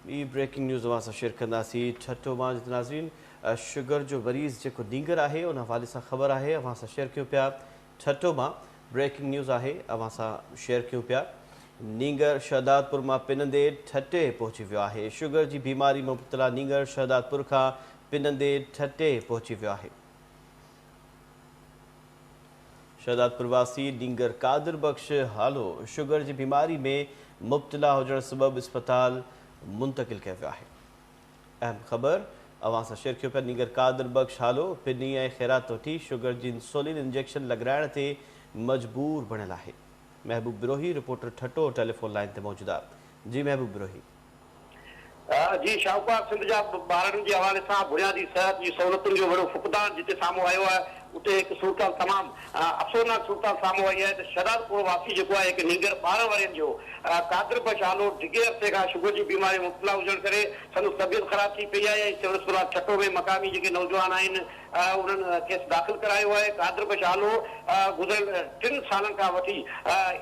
ٻي breaking news اوهان سان شيئر ڪنداسين ٺٽو مان جتي ناظرين شگر جو مريض جيڪو نينگر آهي ان حوالي سان خبر آهي اوهان سان شيئر ڪيون پيا ٺٽو مان بريڪنگ نيوز آهي اوهان سان شيئر ڪيون پيا نينگر شهدادپور مان پنندي ٺٽي پهچي ويو آهي شگر جي بيماري مبتلا نينگر شهدادپور کان پنندي ٺٽي پهچي ويو آهي. شهدادپور واسي نينگر قادر بخش هالو شگر جي بيماري ۾ مبتلا هجڻ سبب اسپتال منتقل ڪيو ويو آهي. اهم خبر اوهان سان شيئر ڪيون پيا نينگر قادر بخش هالو پني ۽ خيرات وٺي شگر جي انسولين انجيڪشن لڳرائڻ تي مجبور بڻيل آهي. Mehboob Brohi reporter Thatta telephone line تي موجود آهي جي محبوب بروهي. جي شاهوڪار سنڌ جا ٻارڙن جي حوالي سان بنيادي صحت جي سهولتن جو وڏو فقدان جتي سامهون آيو آهي اتي هڪ صورتحال تمام افسوسناڪ صورتحال سامهون آئي آهي ته شهدادپور واسي جيڪو آهي هڪ نينگر 12 ورهين جو قادر بخش آلو ڊگهي عرصي کان شگر جي بيماري مبتلا هجڻ ڪري سندس طبيعت خراب ٿي پئي آهي ۽ سول اسپتال ٺٽو ۾ مقامي جيڪي نوجوان آهن انهن کيس داخل ڪرايو آهي. قادر بخش آلو گذريل ٽن سالن کان وٺي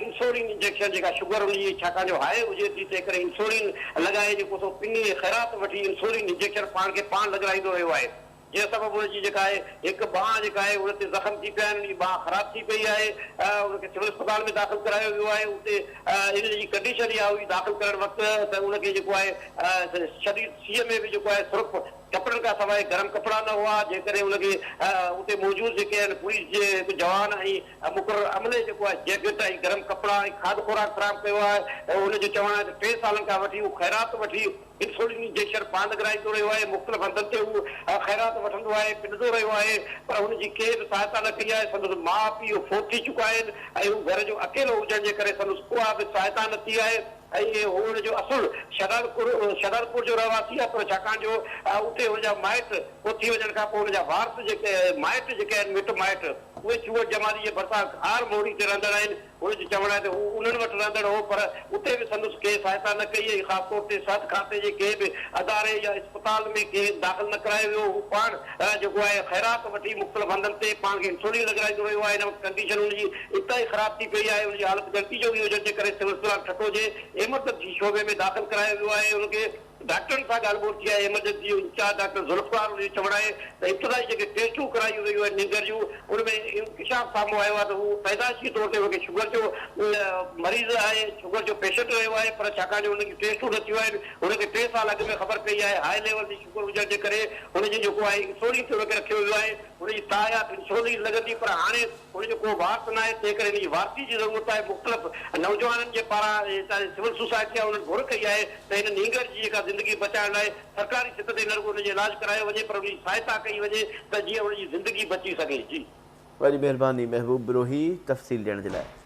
انسولين انجيڪشن جيڪا شگر ان جي ڇاڪاڻ جو هاء هجي ٿي تنهن ڪري انسولين لڳائي جيڪو سو پني ۽ خيرات وٺي انسولين انجيڪشن پاڻ کي پاڻ لڳرائيندو رهيو آهي جنهن سبب ان جي جيڪا آهي هڪ ٻانهن جيڪا آهي ان تي زخم ٿي پيا آهن ان جي ٻانهن خراب ٿي پئي آهي ان کي سول اسپتال ۾ داخل ڪرايو ويو آهي اتي ان جي ڪنڊيشن اها هئي داخل ڪرڻ وقت ته ان کي جيڪو آهي شديد سيء ۾ به جيڪو آهي سرف ڪپڙن کان سواء گرم ڪپڙا نه هئا، جنهن ڪري ان کي اتي موجود جيڪي آهن پوليس جي هڪ جوان ۽ مقرر عملي جيڪو آهي جيڪٽ ۽ گرم ڪپڙا ۽ کاڌ خوراڪ فراهم ڪيو آهي ۽ ان جو چوڻ آهي ته ٽي سالن کان وٺي هو خيرات وٺي انسولين انجيڪشن پاڻ لڳرائيندو رهيو آهي، مختلف هنڌن تي هو خيرات وٺندو آهي، پنندو رهيو آهي پر هن جي ڪنهن به سهائتا نه ڪئي آهي، سندس ماء پيء فوت ٿي چڪا آهن ۽ هو گهر جو اڪيلو هجڻ جي ڪري سندس ڪا به سهائتا نه ٿي آهي. ۽ هو ان جو اصل شهدادپور شهدادپور جو رهواسي آهي پر ڇاڪاڻ جو اتي هن جا مائٽ فوت ٿي وڃڻ کان پوء هن جا وارث جيڪي مائٽ جيڪي آهن مٽ مائٽ اهي چوهڙ جمالي جي ڀرسان گهار موڙي تي رهندڙ آهن هن جو چوڻ آهي ته هو انهن وٽ رهندڙ هو پر اتي به سندس ڪنهن سهائتا نه ڪئي ۽ خاص طور تي صحت کاتي جي ڪنهن به اداري يا اسپتال ۾ کيس داخل نه ڪرايو ويو هو پاڻ جيڪو آهي خيرات وٺي مختلف هنڌن تي پاڻ کي انسولين لڳرائيندو رهيو آهي هن وقت ڪنڊيشن هن جي انتهائي خراب ٿي پئي آهي، ان جي حالت ڳڻتي جوڳي هجڻ جي ڪري سول اسپتال ٺٽو جي ايمرجنسي شعبي ۾ داخل ڪرايو ويو آهي، ان کي ڊاڪٽرن سان ڳالهه ٻولهه ٿي آهي، ايمرجنسي جو انچارج ڊاڪٽر ذوالفقار ان جو چوڻ آهي ته ابتدائي جيڪي ٽيسٽون ڪرايون ويون آهن نينگر جون ان ۾ انڪشاف سامهون آيو آهي ته هو پيدائشي طور تي ان کي شگر جو مريض آهي، شگر جو پيشنٽ رهيو آهي پر ڇاڪاڻ جو ان جون ٽيسٽون نه ٿيون آهن هن کي ٽي سال اڳ ۾ خبر پئي آهي هاء ليول تي شگر هجڻ جي ڪري هن جي جيڪو آهي انسولين تي ان کي رکيو ويو آهي هن جي تاحيات انسولين لڳندي پر هاڻي هن جو ڪو وارث ناهي، تنهن ڪري هن جي وارثي جي ضرورت آهي، مختلف نوجوانن جي پاران هتان جي سول سوسائٽي آهي انهن گهر ڪئي آهي ته هن نينگر جي جيڪا زندگي بچائڻ لاء سرڪاري سطح تي نه رڳو هن جو علاج ڪرايو وڃي پر ان جي سهائتا ڪئي وڃي ته جيئن هن جي زندگي بچي سگهي. جي. وڏي مهرباني محبوب بروهي تفصيل ڏيڻ جي لاء.